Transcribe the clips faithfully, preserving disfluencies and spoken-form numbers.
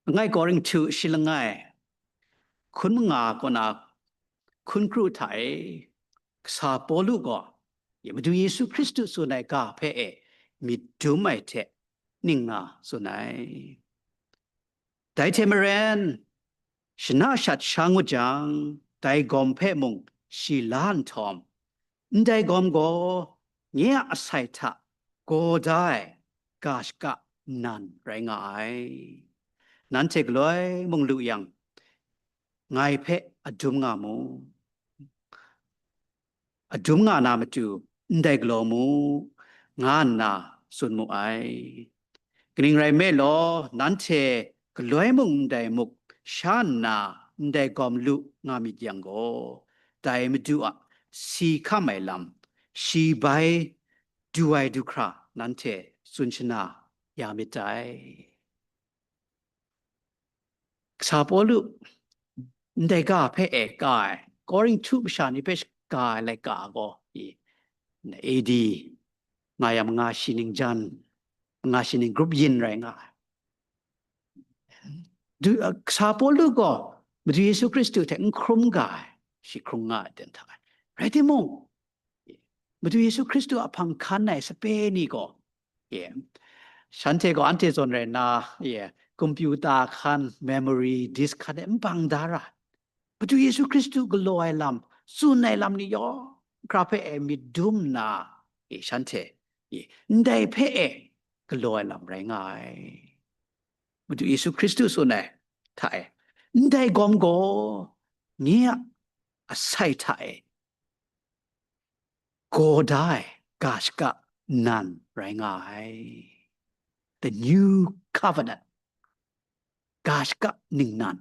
Langai Korinhtu shi langai, hkun manga kaw na hkun kru hta e, kasa Pawlu gaw, Madu Yesu Hkristu tsun ai ga hpe e myit dum ai hte ningna tsun ai. Dai hte maren, shana shat sha ngut jang, dai gawm hpe mung shi la nhtawm, ndai gawm gaw nye a asai hta gaw da ai ga shaka nan rai nga ai. Nanhte galoi mung lu yang, ngai hpe adum nga mu. Adum nga na matu ndai galaw mu, nga nna tsun mu ai. Kaning rai nme law, nanhte galoi mung ndai muk sha nna ndai gawm lu nga myit yang gaw, dai Madu a si hkam ai lam, shi bai du ai du hkra nanhte tsun shana ya myit dai. Kasa Pawlu ndai ga hpe e ka ai, Korinhtu masha ni hpe shaga ai laika gaw, i, A D nga ya manga shi ning jan, manga shi ning grup yin rai nga ai. Du, uh, Kasa Pawlu gaw Madu Yesu Hkristu hte n hkrum ga ai, shi hkrung nga ai ten hta ai. Rai timung, Madu Yesu Hkristu a hpang hkan ai sape ni gaw, ye, shanhte gaw anhte zawn rai nna, ye, kompyuta hkan, memory disk hkan e n bang da ra. Madu Yesu Hkristu galaw ai lam, tsun ai lam ni yawng hkra hpe e myit dum nna, ye, shanhte, ye, ndai hpe e galaw ai lam rai nga ai. Madu Yesu Hkristu tsun ai hta e, ndai gawm gaw nye a asai hta e gaw da ai ga shaka nan rai nga ai. The new covenant. Ga shaka ningnan.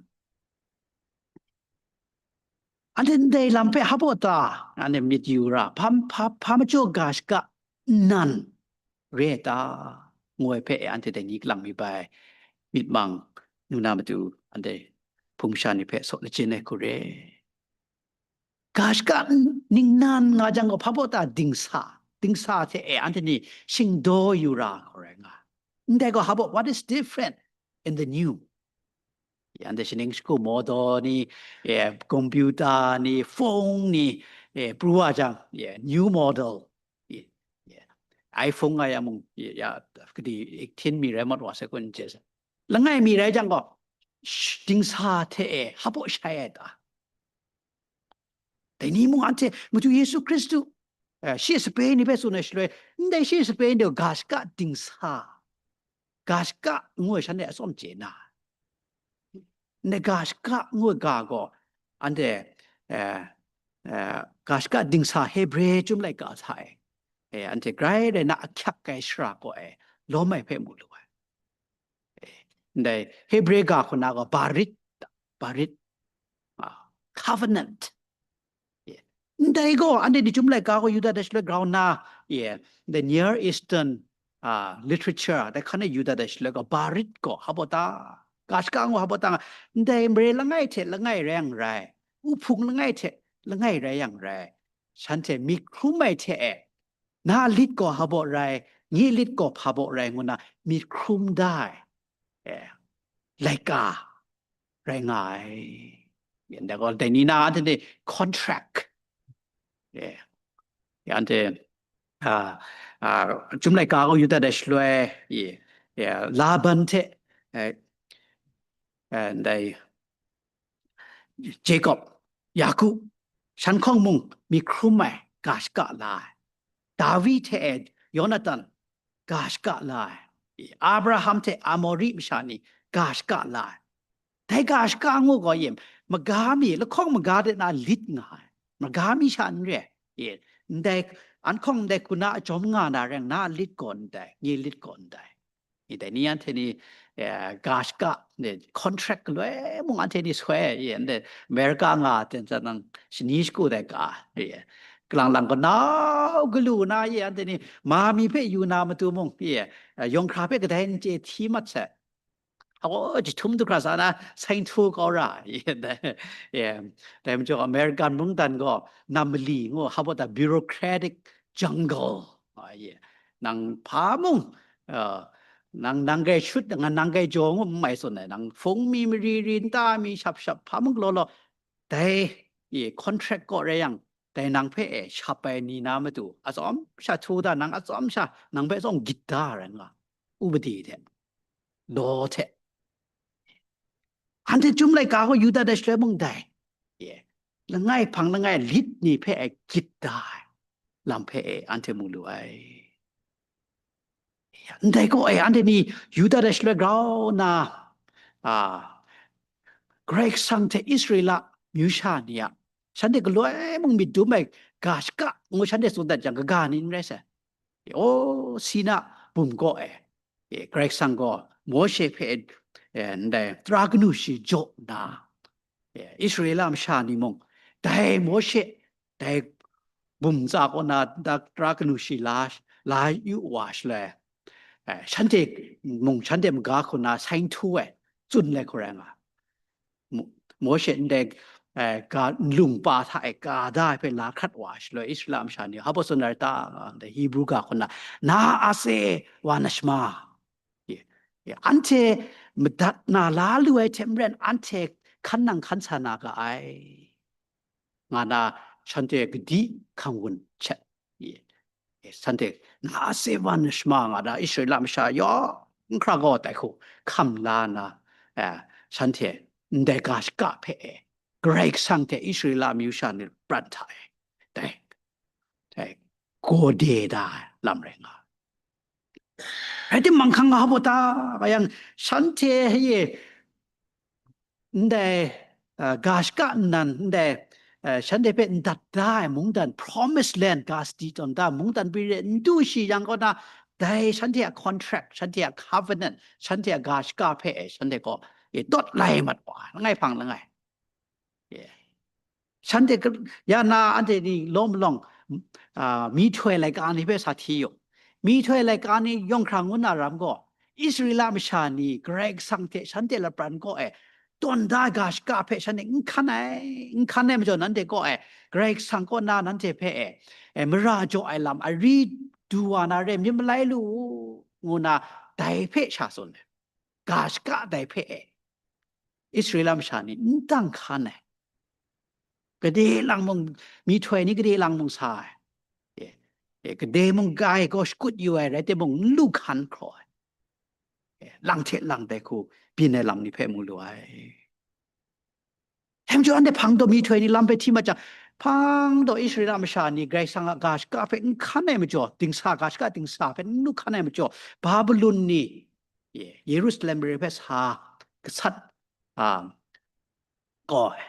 Anhte ndai lam hpe hpa baw ta, anhte myit yu ra, hpa, hpa, hpa majaw ga shaka nan re ai ta? Ngu ai hpe anhte dai ni kalang mi bai myit mang nu na matu, anhte hpung sha ni hpe saw lachin ai hku re. Ga shaka n-, ningnan nga jang gaw, hpa baw ta dingsa, dingsa hte e anhte ni shingdaw yu ra hku rai nga. Ndai gaw hpa baw, what is different in the new? Ya, anhte shaning shagu model ni, ya, computer ni, phone ni, ya, pru wa jang, ya, new model, ya, ya, iPhone nga ya mung, ya, ya, kadi eighteen mi rai mat wa sai kun je. Langai mi rai jang gaw, sh-, dingsa hte e hpa baw shai ai ta? Dai ni mung anhte Madu Yesu Hkristu, eh, shi sape ni hpe tsun ai shaloi, ndai shi sape ni gaw ga shaka dingsa, ga shaka ngu ai shanhte atsawm chye na, ndai ga shaka ngu ai ga gaw, anhte, eh, eh, ga shaka dingsa Hebre chyum laika hta e, eh, anhte grai rai na ahkyak ai shara kaw e lawm ai hpe mu lu ai. Eh, ndai Hebre ga hku na gaw barit, barit, ah, covenant. Yeah. Ndai gaw, anhte ni chyum laika gaw yu dat ai shaloi grau na, yeah, the Near Eastern, ah, literature, dai hkan e yu dat ai shaloi gaw, barit gaw hpa baw ta, ga shaka ngu hpa baw ta, ndai mare langai hte langai rai yang rai, uhpung langai hte langai rai yang rai, shanhte myit hkrum ai hte e, na lit gaw hpa baw rai, nye lit gaw hpa baw rai ngu na myit hkrum da ai, eh, laika rai nga ai. Ndai gaw, dai ni na anhte ni contract. Eh, ya, anhte, ah, ah, chyum laika gaw yu dat ai shaloi, ye, ya, Laban hte, eh, eh, ndai Jacob, Yaku, shan hkawng mung myit hkrum ai ga shaka la ai. Dawi hte e Yonatan ga shaka la ai. Abraham hte Amori masha ni ga shaka la ai. Dai ga shaka ngu gaw yin, maga mi, lahkawng maga de na lit nga ai. Maga mi sha n re ai. Ndai, an hkawng ndai hku na a jawm nga na reng, na lit gaw ndai, nye lit gaw ndai. Dai ni anhte ni, eh, ga shaka, ne, contract galoi mung anhte ni soi, ye, ndai America nga ten tsa nang shani shagu dai ga, ye, kalang lang kanau galu na, ye, anhte ni ma mi hpe yu na matu mung, ye, eh, yawng hkra hpe kadai n chye hti mat sai. Aw, jahtum du hkra sa na, saing htu kau ra, ye, dai, ye, dai majaw American mungdan gaw, nam mali ngu, hpa baw ta bureaucratic jungle, a, ye, nang hpa mung, uh, nang, nang grai shut, nang, nang grai jaw ngu n mai tsun ai, nang hpung mi, mari ri, nta mi, shap shap, hpa mung galaw law, dai, e, contract kaw rai yang, dai nang hpe e shap ai ni na matu, atsawm sha htu da, nang atsawm sha, nang hpe tsawng gyit da ai rai nga, upadi hte, law hte. Anhte Chyum laika gaw Yuda dai shaloi mung dai, e, langai hpang langai lit ni hpe e gyit da ai lam hpe e anhte mu lu ai. Ndai gaw e, anhte ni Yuda dai shaloi grau nna, a, Karai Kasang hte Israela myu sha ni a, shanhte galoi mung myit dum ai ga shaka ngu shanhte tsun dat jang, kaga ni n rai sai. O, Sina bum kaw e, e, Karai Kasang gaw Mawshe hpe, e, ndai tara kanu shi jaw nna, e, Israela masha ni mung, dai Mawshe, dai bum ntsa kaw na da tara kanu shi la, la yu wa shaloi, e, shanhte mung shanhte maga hku na saing htu ai, tsun ai hku rai nga. Mo-, Mawshe ndai, e, ga, nlung pa hta e ga da ai hpe la hkrat wa shaloi, Israela masha ni, hpa tsun ai ta, ndai Hebru ga hku na, na ase wa na shama. Ye, ye, anhte madat na la lu ai hte maren, anhte hkan nang hkan sa na ga ai, nga na shanhte gadi hkang wun hkyet. Ye, ye, shanhte na ase wa na shama nga da, Israela masha yawng hkra gaw dai hku hkam la na, eh, shanhte ndai ga shaka hpe e, Karai Kasang hte Israela amyu sha ni prat hta e, dai, dai, gawde da ai lam rai nga. Rai timung, hkang hpa ta, kayang shanhte ye, ndai, uh, ga shaka nnan, ndai, uh, shanhte hpe ndat da ai mungdan, promised land, ga sadi tawn da ai mungdan bri re n du shi yang kaw na, dai shanhte a contract, shanhte a covenant, shanhte a ga shaka hpe e, shanhte gaw e dawt lai mat wa, langai hpang langai. Ye. Shanhte ka-, ya na anhte ni lawm alawng, ah, myihtoi laika ni hpe sa hti yu. Myihtoi laika ni yawng hkrang ngu na ram gaw, Israela masha ni Karai Kasang hte shanhte lapran kaw e tawn da ai ga shaka hpe shanhte n hkan ai, n hkan ai majaw, nanhte kaw e Karai Kasang kaw na nanhte hpe e, e, mara jaw ai lam ari du wa na re, myit malai lu u, ngu na dai hpe sha tsun ai. Ga shaka dai hpe e, Israela masha ni n dang hkan ai. Gade lang mung, myihtoi ni gade lang mung sa ai. E, e, gade mung ga ai gaw shakut yu ai, rai timung, n lu hkan hkraw ai. E, lang hte lang dai hku byin ai lam ni hpe mu lu ai. Hte majaw, anhte hpang taw myihtoi ni lam hpe hti mat jang, hpang taw Israela masha ni Karai Kasang a ga shaka hpe n hkan ai majaw, dingsa, ga shaka dingsa hpe n lu hkan ai majaw, Babilon ni, ye, Yerusalem mare hpe sa gasat, a, gaw ai.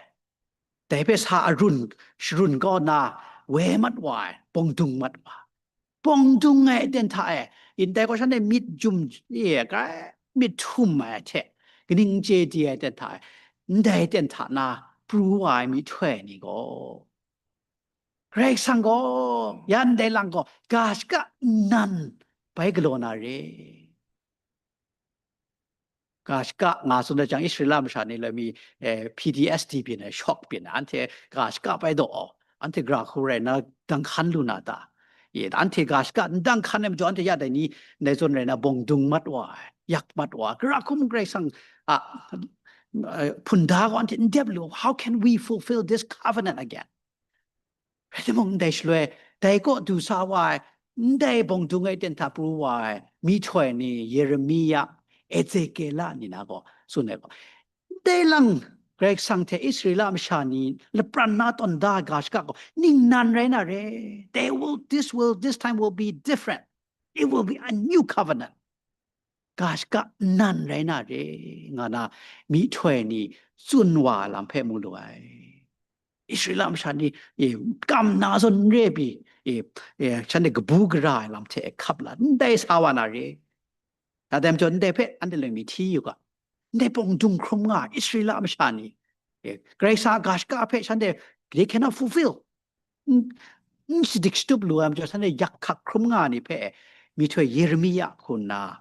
Dai hpe sa arun, sharun kau nna, woi mat wa ai, bawng dung mat wa ai. Bawng dung ai aten hta e, ndai gaw shanhte myit jum, e, grai myit htum ai hte, kaning chye di ai aten hta e, ndai aten hta na pru wa ai myihtoi ni gaw, Karai Kasang gaw, ya ndai lang gaw, ga shaka nnan bai galaw na re. Ga shaka nga tsun ai jang, Israela masha ni loi mi, eh, P T S D byin ai, shock byin ai, anhte ga shaka bai daw, anhte gara hku rai na, dang hkan lu na ta? Ye, anhte ga shaka n dang hkan ai majaw, anhte ya dai ni, ndai zawn rai na, bawng dung mat wa ai, yak mat wa ai, gara hku mung Karai Kasang a, eh, hpunda gaw anhte n dep lu. How can we fulfill this covenant again? Rai timung, ndai shaloi, dai kaw du sa wa ai, ndai bawng dung ai aten hta pru wa ai myihtoi ni, Yeremia, Ezekiela ni na gaw tsun ai gaw, ndai lang Karai Kasang hte Israela masha ni lapran na tawn da ai ga shaka gaw ningnan rai na re. They will, this will, this time will be different. It will be a new covenant. Ga shaka nnan rai na re, nga na myihtoi ni tsun wa ai lam hpe mu lu ai. Israela masha ni, e, kam na zawn n re pyi, e, e, shanhte kabu gara ai lam hte hkap la, ndai sa wa na re. Dai majaw, ndai hpe anhte loi mi hti yu ga, ndai bawng dung hkrum nga ai Israela masha ni, e, Karai Kasang a ga shaka hpe shanhte, they cannot fulfill. N, n shadik shatup lu ai majaw, shanhte yak hkak hkrum nga ai ni hpe, myihtoi Yeremia hku nna,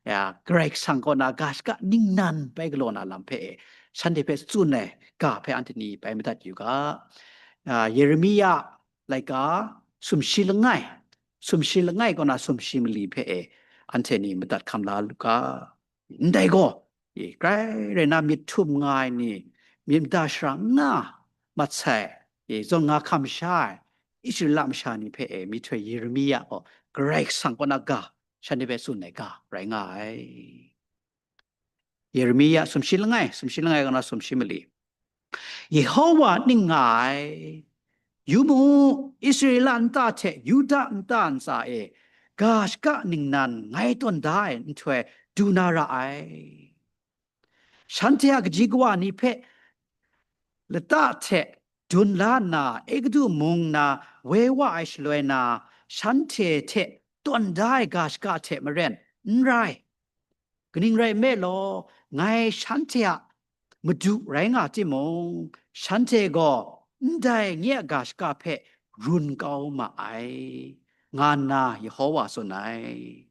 ya, Karai Kasang kaw na ga shaka ningnan bai galaw na lam hpe, shanhte hpe tsun ai ga hpe anhte ni bai madat yu ga. Ah, Yeremia laika sumshi langai, sumshi langai kaw na sumshi mali hpe, anhte ni madat hkam la lu ga. Ndai gaw, e, grai rai na myit htum nga ai ni, myit mada shara n nga mat sai, e, zawn nga hkam sha ai Israela masha ni hpe, e, myihtoi Yeremia gaw Karai Kasang kaw na ga, shanhte hpe tsun ai ga rai nga ai. Yeremia sumshi langai, sumshi langai kaw na sumshi mali. Yehowa ning nga ai. Yu mu, Israela nta hte Yuda nta ntsa e ga shaka ningnan ngai tawn da ai nhtoi du na ra ai. Shanhte a kaji kawa ni hpe lata hte dun la nna, Egutu mung na woi wa ai shaloi na, shanhte hte tawn da ai ga shaka hte maren n rai. Kaning rai nme law, ngai shanhte a Madu rai nga timung, shanhte gaw ndai nye a ga shaka hpe run kau ma ai, nga nna Yehowa tsun ai.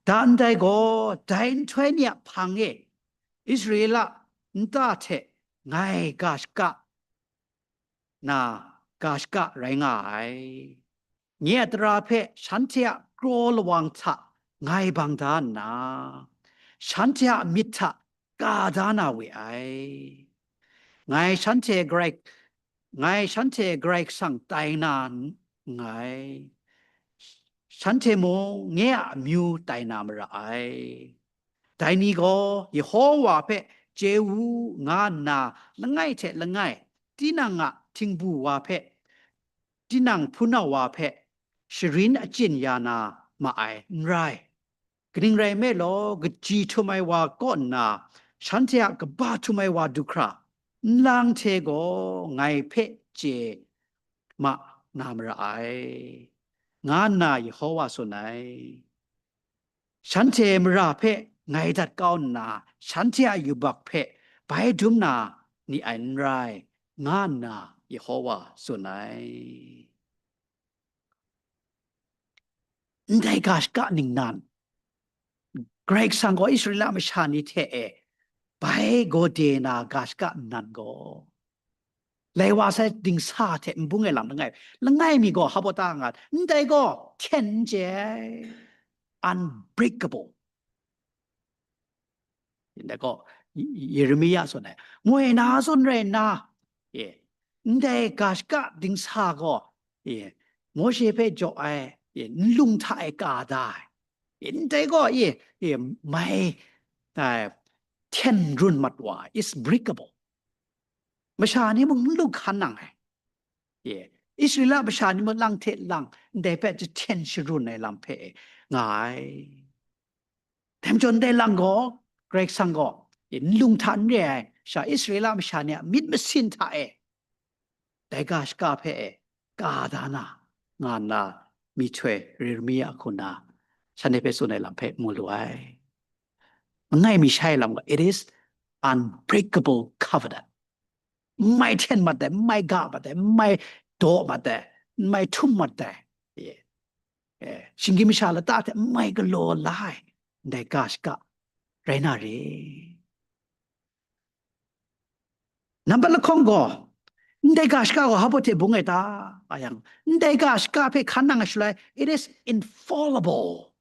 Da ndai gaw, dai nhtoi ni a hpang e Israela nta hte ngai ga shaka na ga shaka rai nga ai. Nye a tara hpe shanhte a kraw lawang hta ngai bang da nna, shanhte a myit hta ka da na we ai. Ngai shanhte Karai, ngai shanhte Karai Kasang tai na n-, nngai. Shanhte mung nye a amyu tai na mara ai. Dai ni gaw Yehowa hpe chye u nga nna langai hte langai, tinang a htingbu wa hpe, tinang hpunau wa hpe sharin achyin ya na ma ai n rai. Kaning rai nme law, kaji htum ai wa kaw nna, shanhte a kaba htum ai wa du hkra, nlang hte gaw ngai hpe chye ma na mara ai, nga nna Yehowa tsun ai. Shanhte mara hpe ngai dat kau nna, shanhte a yubak hpe bai dum na ni ai n rai, nga nna Yehowa tsun ai. Ndai ga shaka ningnan, Karai Kasang gaw Israela masha ni hte e bai gawde na ga shaka nnan gaw, lai wa sai dingsa hte n bung ai lam langai, langai mi gaw hapawta nga, ndai gaw hten n chye ai, unbreakable. Ndai gaw, Ye-, Yeremia tsun ai, moi na tsun rai nna, e, ndai ga shaka dingsa gaw, e, Mawshe hpe jaw ai, e, nlung hta e ka da ai. E, ndai gaw, e, e, mai, ai, hten run mat wa, is breakable. Masha ni mung n lu hkan nang ai. E, Israela masha ni mung lang hte lang, ndai hpe jahten sharun ai lam hpe nga ai. Dai majaw ndai lang gaw, Karai Kasang gaw, e, nlung hta n re ai, sha Israela masha ni a myit masin hta e, dai ga shaka hpe e, ka da na, nga nna, myihtoi Yeremia hku na, shanhte hpe tsun ai lam hpe mu lu ai. Langai mi shai lam gaw, it is unbreakable covenant. N mai hten mat ai, n mai ga mat ai, n mai daw mat ai, n mai htum mat ai. E, e, shinggyim masha lata hte n mai galaw la ai, ndai ga shaka rai na re. Nambat lahkawng gaw, ndai ga shaka gaw hpa hte bung ai ta, a yang, ndai ga shaka hpe hkan nang ai shaloi, it is infallible.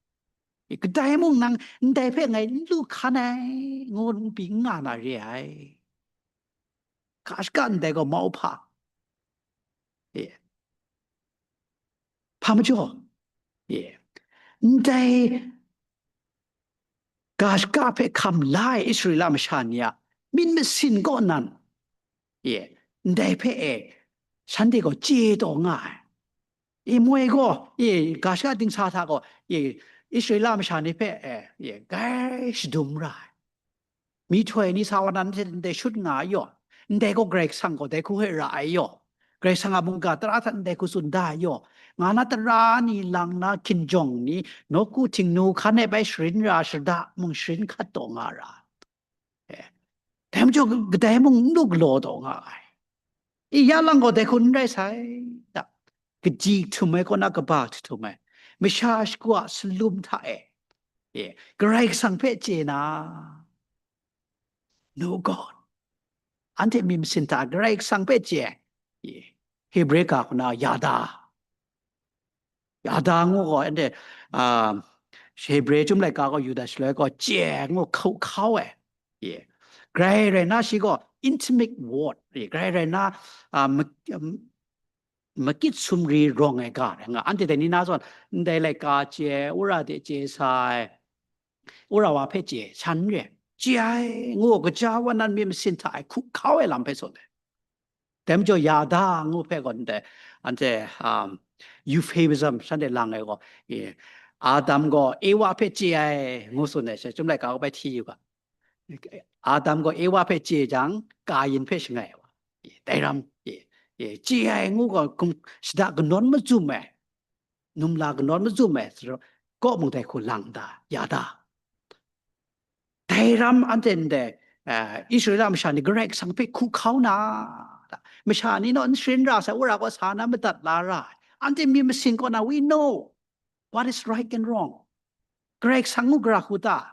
E, kadai mung nang ndai hpe ngai n lu hkan ai, ngu npi n nga na re ai. Ga shaka ndai gaw mau hpa. E. Hpa majaw? E. Ndai ga shaka hpe hkam la ai Israela masha ni a myit masin kaw nan, e, ndai hpe e, shanhte gaw chye taw nga ai. E, moi gaw, e, ga shaka dingsa hta gaw, e, Israela masha ni hpe, e, e, grai shadum ra ai. Myihtoi ni sa wa nan hte ndai shut nga ai yaw, ndai gaw Karai Kasang gaw dai hku hpe ra ai yaw, Karai Kasang a mungga tara hta ndai hku tsun da ai yaw, nga na tara ni lang na hkinjawng ni, nawku htingnu hkan e bai sharin ra shada mung sharin hkat taw nga ra. E, dai majaw kadai mung n lu galaw taw nga ai. I ya lang gaw dai hku n rai sai, da, kaji htum ai kaw na kaba htum ai, masha shagu a salum hta e, e, Karai Kasang hpe chye na, no God. Anhte myit masin hta Karai Kasang hpe chye ai, e, Hebre ga hku na yada. Yada ngu gaw, anhte, a, Hebre chyum laika gaw Yuda shaloi gaw chye ai ngu hku hkau ai. Ye. Grai rai na shi gaw intimate word. Ye. Grai rai na, a, ma-, um, makit sumri rawng ai ga rai nga. Anhte dai ni na zawn, ndai laika chye ai, wora de chye sa ai, wora wa hpe chye ai, shan n re ai. Chye ai ngu gaja wa nan myit masin hta e hku hkau ai lam hpe tsun ai. Dai majaw yada ngu hpe gaw ndai, anhte, um, euphemism shanhte lang ai gaw, e, Adam gaw Ewa hpe chye ai ngu tsun ai she, chyum laika gaw bai hti yu ga. Adam gaw Ewa hpe chye jang, Kayin hpe shangai ai wa. E, dai ram, e, e, chye ai ngu gaw kum, shada kanawn mazum ai, numla kanawn mazum ai, kaw mung dai hku lang da, ya da. Dai ram anhte ndai, ah, Israela masha ni Karai Kasang hpe hku hkau na, masha ni naw n sharin ra sai, wora gaw sa na madat la ra ai. Anhte myit masin kaw na, we know what is right and wrong. Karai Kasang ngu gara hku ta?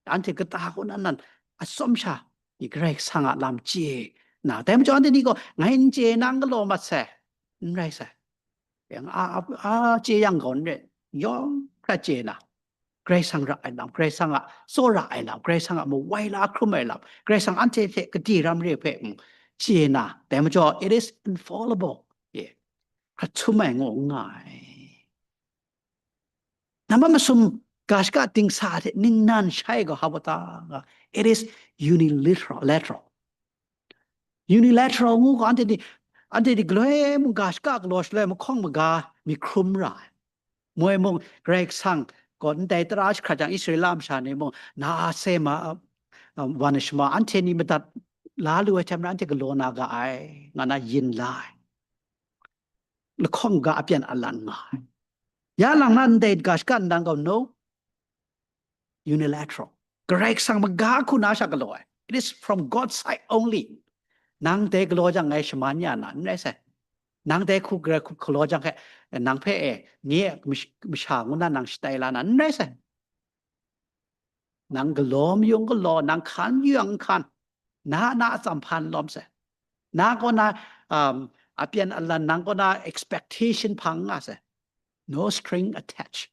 Anhte kata kaw na nan atsawm sha, i Karai Kasang a lam chye na. Dai majaw anhte ni gaw, "Ngai n chye na n galaw mat sai," n rai sai. Yang a, a, a chye yang gaw n rai, yawng hkra chye na. Karai Kasang ra ai lam, Karai Kasang a tsawra ai lam, Karai Kasang a mawai la hkrum ai lam, Karai Kasang anhte hte gade ram re hpe mung chye na. Dai majaw, it is infallible. Ye. Hkra htum ai ngu n nga ai. Nambat masum ga shaka dingsa hte ningnan shai gaw hpa ta nga, it is unilateral, lateral. Unilateral ngu gaw anhte ni, anhte ni galoi mung ga shaka galaw shaloi mahkawng maga mi hkrum ra ai. Moi mung Karai Kasang gaw ndai tara jahkrat jang Israela masha ni mung na a se ma, a, a, wa na shama, anhte ni madat la lu ai hte maren anhte galaw na ga ai, nga na yin la ai. Lahkawng ga apyan alan nga ai. Ya lang na ndai ga shaka ndan gaw no, unilateral. Karai Kasang maga hku na sha galaw ai. It is from God's side only. Nang dai galaw jang ngai shaman ya na, n rai sai. Nang dai hku gara hku galaw jang hpe, nang hpe e, nye e, mash-, masha ngu na nang shatai la na, n rai sai. Nang galaw mayung galaw, nang hkan mayung hkan, na, na a tsamhpan lawm sai. Na kaw na, um, apyan alan, nang kaw na expectation hpang nga sai. No string attached.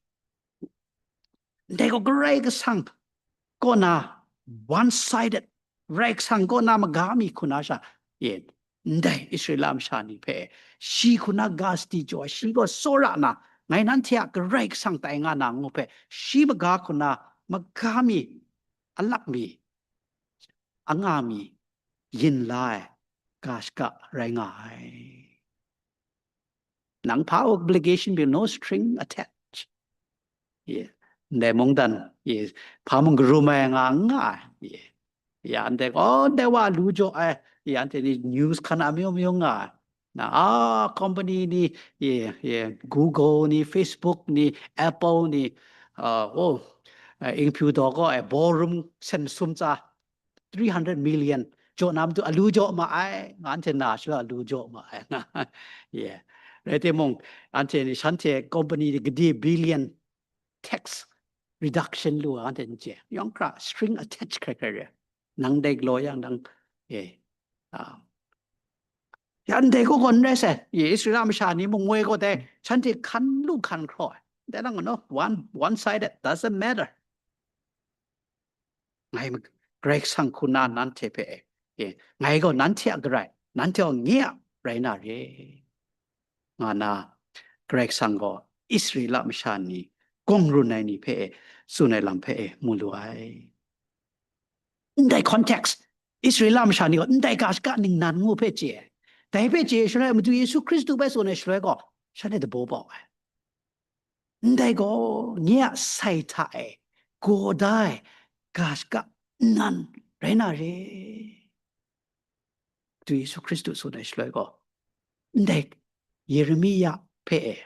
Ndai gaw Karai Kasang kaw na one-sided, Karai Kasang kaw na maga mi hku na sha, yin, ndai Israela masha ni hpe, shi hku na ga sadi jaw ai, shi gaw tsawra na, ngai nanhte a Karai Kasang tai nga na ngu hpe, shi maga hku na maga mi, alak mi, anga mi, yin la ai ga shaka rai nga ai. Nang hpa obligation mi, no string attached. Ye. Ndai mungdan, ye, hpa mung karum ai nga n nga ai. Ye. Ya, ndai, oh, ndai wa lu jaw ai. Ya, anhte ni news hkan amyu myu nga ai. Na, ah, company ni, ye, ye, Google ni, Facebook ni, Apple ni, ah, oh, ah, Ingpyu daw gaw ai ballroom sen sum tsa, three hundred million jaw na matu alu jaw ma ai, nga anhte na sha alu jaw ma ai. Ye. Rai timung, anhte ni shanhte company ni gade billion tax reduction lu ai, anhte n chye. Yawng hkra string attached hkrai hkrai re. Nang dai galaw yang nang, ye. Ah. Ya ndai gaw gaw n rai sai. Ye, Israela masha ni mung moi gaw dai, shanhte hkan lu hkan hkraw ai. Dai lang no, one, one-sided, doesn't matter. Ngai ma-, Karai Kasang hku na nanhte hpe, e, ngai gaw nanhte a Karai, nanhte gaw nye a rai na re, nga na Karai Kasang gaw Israela masha ni, kawng run ai ni hpe, tsun ai lam hpe, mu lu ai. Ndai context, Israela masha ni gaw ndai ga shaka ningnan ngu hpe chye ai. Dai hpe chye ai shaloi, Madu Yesu Hkristu bai tsun ai shaloi gaw, shanhte dabaw bau ai. Ndai gaw, nye a sai hta e gaw da ai ga shaka nnan rai na re. Madu Yesu Hkristu tsun ai shaloi gaw, ndai Yeremia hpe e,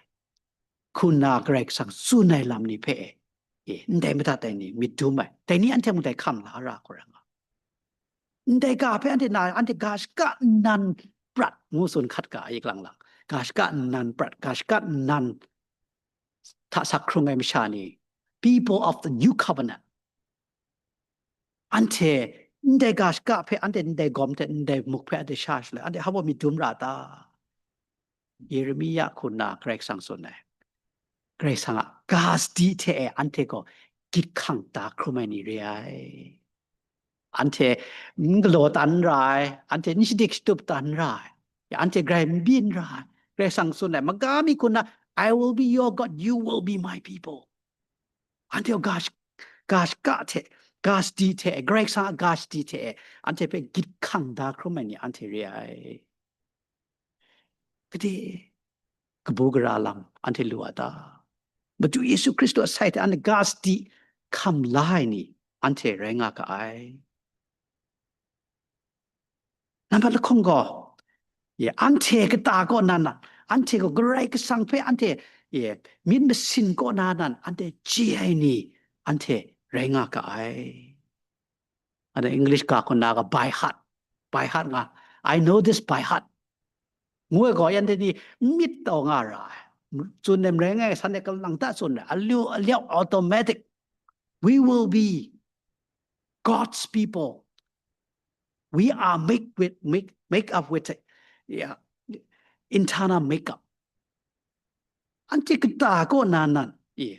hku na Karai Kasang tsun ai lam ni hpe e, e, ndai madat ai ni myit dum ai, dai ni anhte mung dai hkam la ra hku rai nga. Ndai ga hpe anhte na, anhte ga shaka nnan prat ngu tsun hkat ga, yik lang lang. Ga shaka nnan prat, ga shaka nnan hta sak hkrung ai masha ni, people of the new covenant. Anhte ndai ga shaka hpe, anhte ndai gawm hte, ndai muk hpe anhte sha shaloi, anhte hpa baw myit dum ra ta? Yeremia hku na Karai Kasang tsun ai. Karai Kasang a ga sadi hte e anhte gaw gyit hkang da hkrum ai ni re ai. Anhte n galaw tan n ra ai, anhte n shadik shatup tan n ra ai, ya, anhte grai n byin ra ai. Karai Kasang tsun ai, maga mi hku nna, "I will be your God, you will be my people." Anhte gaw ga sh-, ga shaka hte, ga sadi hte, Karai Kasang a ga sadi hte, anhte hpe gyit hkang da hkrum ai ni anhte re ai. Gade, kabu gara lam anhte lu a ta? Madu Yesu Hkristu a sai hte anhte ga sadi hkam la ai ni anhte rai nga ga ai. Nambat lahkawng gaw, ye, anhte kata kaw na nan, anhte gaw Karai Kasang hpe anhte, ye, myit masin kaw na nan, anhte chye ai ni, anhte rai nga ga ai. Anhte English ga hku na ga by heart, by heart nga, "I know this by heart." Ngu ai gaw, yan dai ni myit taw nga ra ai. Tsun nem rai ngai, san e kalang ta tsun ai. Alu, alyau automatic. We will be God's people. We are make with, make, make up with, yeah, internal makeup. Anhte kata kaw na nan, e,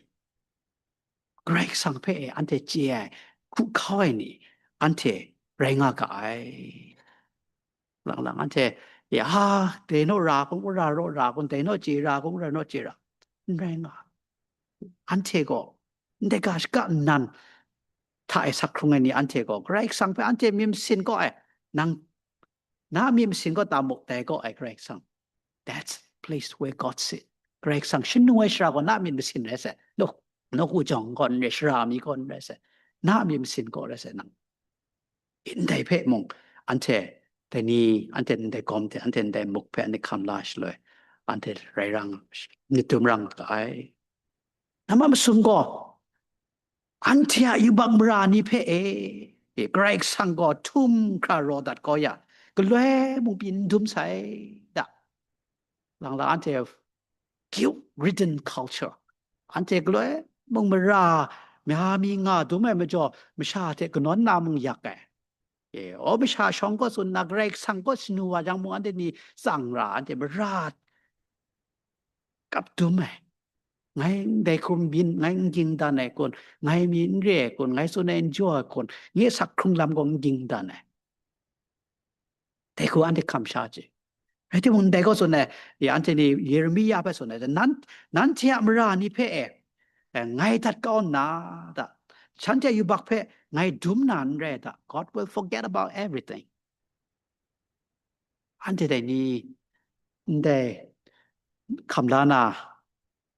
Karai Kasang hpe e anhte chye ai, hku hkau ai ni, anhte rai nga ga ai. Lang lang anhte, ya, dai naw ra kun, wora raw ra kun, dai naw chye ra kun, wora naw chye ra, n rai nga. Anhte gaw, ndai ga shaka nnan hta e sak hkrung ai ni anhte gaw, Karai Kasang hpe anhte myit masin kaw ai, nang, na myit masin kaw ta muk, dai kaw ai Karai Kasang. That's the place where God sit. Karai Kasang shanu ai shara gaw na myit masin rai sai. Nawku jawng gaw n rai, shara mi gaw n rai sai. Na myit masin kaw rai sai nang. Ndai hpe mung, anhte dai ni, anhte ndai gawm hte, anhte ndai muk hpe, anhte hkam la shaloi, anhte rai rang, myit dum rang ga ai. Nambat masum gaw, anhte a yubak mara ni hpe e, e, Karai Kasang gaw htum hkra raw dat kau ya, galoi mung pyi n dum sai da. Lang la anhte guilt-ridden culture. Anhte galoi mung mara, mya mi nga dum ai majaw, masha hte kanawn na mung yak ai. E, o masha shawng kaw tsun nna, Karai Kasang kaw shanu wa jang mung, anhte ni tsang ra, anhte mara kap dum ai. Ngai ndai hku n byin, ngai n ging dan ai kun, ngai mi n re ai kun, ngai tsun ai n jaw ai kun, nge sak hkrung lam gaw n ging dan ai. Dai hku anhte hkam sha chye. Rai timung, ndai gaw tsun ai, ya, anhte ni Yeremia hpe tsun ai, nan, nanhte a mara ni hpe e, e, ngai dat kau nna, da, shanhte a yubak hpe ngai dum na n rai da, God will forget about everything. Anhte dai ni, ndai hkam la na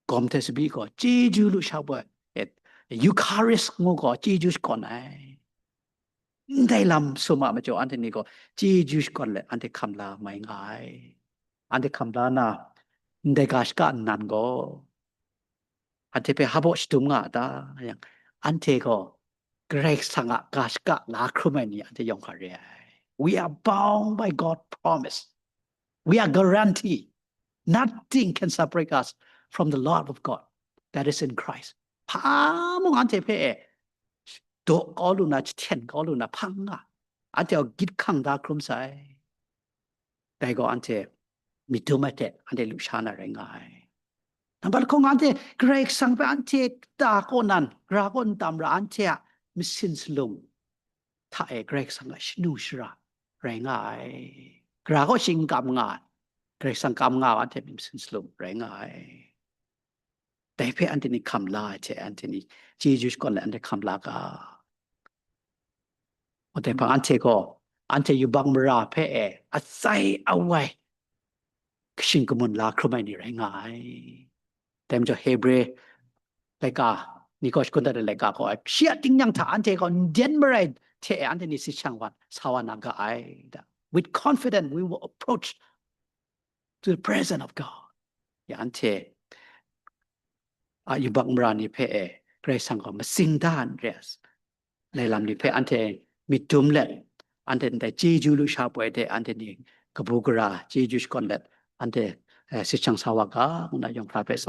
gawm hte tsabyi gaw, chyeju lusha poi, e, Eucharist ngu gaw chyeju shakawn ai. Ndai lam sum a majaw, anhte ni gaw chyeju shakawn let anhte hkam la mai nga ai. Anhte hkam la na, ndai ga shaka nnan gaw, anhte hpe hpa baw shadum nga a ta? Yang, anhte gaw Karai Kasang a ga shaka la hkrum ai ni anhte yawng hkra re ai. We are bound by God promise. We are guaranteed. Nothing can separate us from the love of God that is in Christ. Hpa mung anhte hpe e daw kau lu na, jahten kau lu na hpang nga, anhte gaw gyit hkang da hkrum sai. Dai gaw anhte myit dum ai hte anhte lusha na rai nga ai. Nambat lahkawng anhte Karai Kasang hpe anhte ta kaw nan, gara kaw n tam ra, anhte a masin salum hta e Karai Kasang a shanu shara rai nga ai. Gara kaw shing kam nga ai, Karai Kasang kam nga ai anhte myit masin salum rai nga ai. Dai hpe anhte ni hkam la ai hte, anhte ni chyeju shakawn let anhte hkam la ga. Wa dai hpang anhte gaw, anhte yubak mara hpe e atsai awai, kashin kamun la hkrum ai ni rai nga ai. Dai majaw Hebre laika, ni gaw shakun dat ai laika gaw, shi a tingnyang hta anhte gaw nden marai hte e anhte ni si shang wa, sa wa na ga ai. Da. With confidence, we will approach to the presence of God. Ya, anhte a yubak mara ni hpe e Karai Kasang gaw matsing da n re ai. Lai lam ni hpe anhte myit dum let, anhte ndai chyeju lusha poi de, anhte ni kabu gara chyeju shakawn let, anhte, eh, si shang sa wa ga, ngu na yawng hkra hpe